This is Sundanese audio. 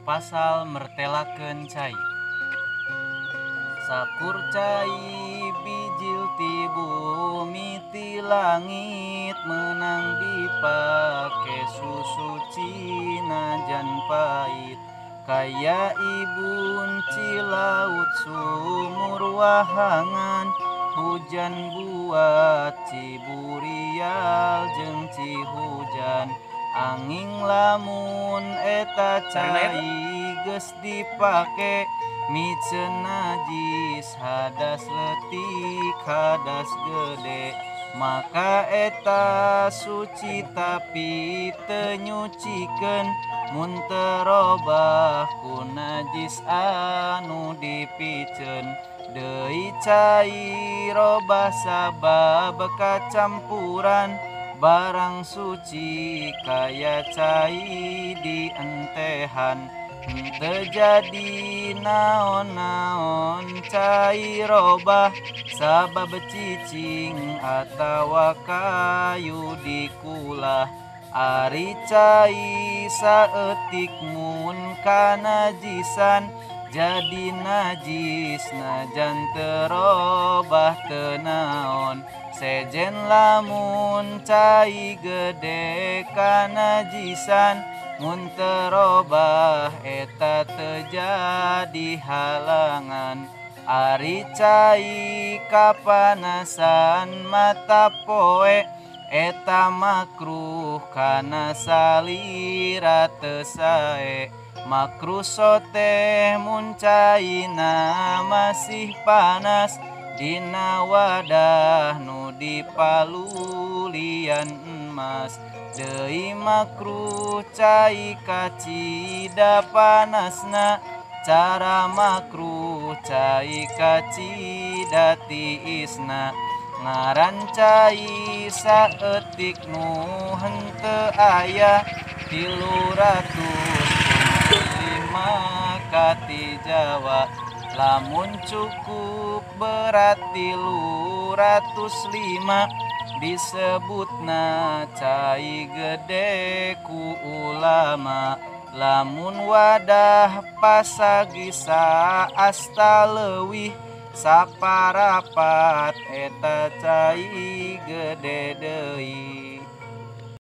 Pasal mertelakeun cai. Sakur cai bijil ti bumi ti langit menang dipake susuci najan pait. Kaya ibun cilaut sumur wahangan hujan buat ciburial jeung cihujan. Angin lamun eta cai geus dipake miceun najis hadas leutik hadas gede. Maka eta suci tapi teu nyucikeun mun teu robah ku najis anu dipiceun. Deui cai robah sabab kacampuran barang suci kaya cai dientehan. Henteu jadi naon-naon cai robah sabab cicing atawa kayu dikulah. Ari cai saeutik mun kanajisan jadi najis najan teu robah teu naon. Sejen lamun cai gede kanajisan mun teu robah eta teu jadi halangan. Ari cai kapanasan mata poe eta makruh kana salira teu sae. Makruh soteh mun caina masih panas dina wadah nu dipalulian emas. Deui makruh cai kacida panasna cara makruh cai kacida tiisna. Ngaran cai saeutik nu henteu aya 305 kati Jawa. Lamun cukup berat 305 disebutna cai gede ku ulama. Lamun wadah pasagi saasta leuwih saparapat eta cai gede deui.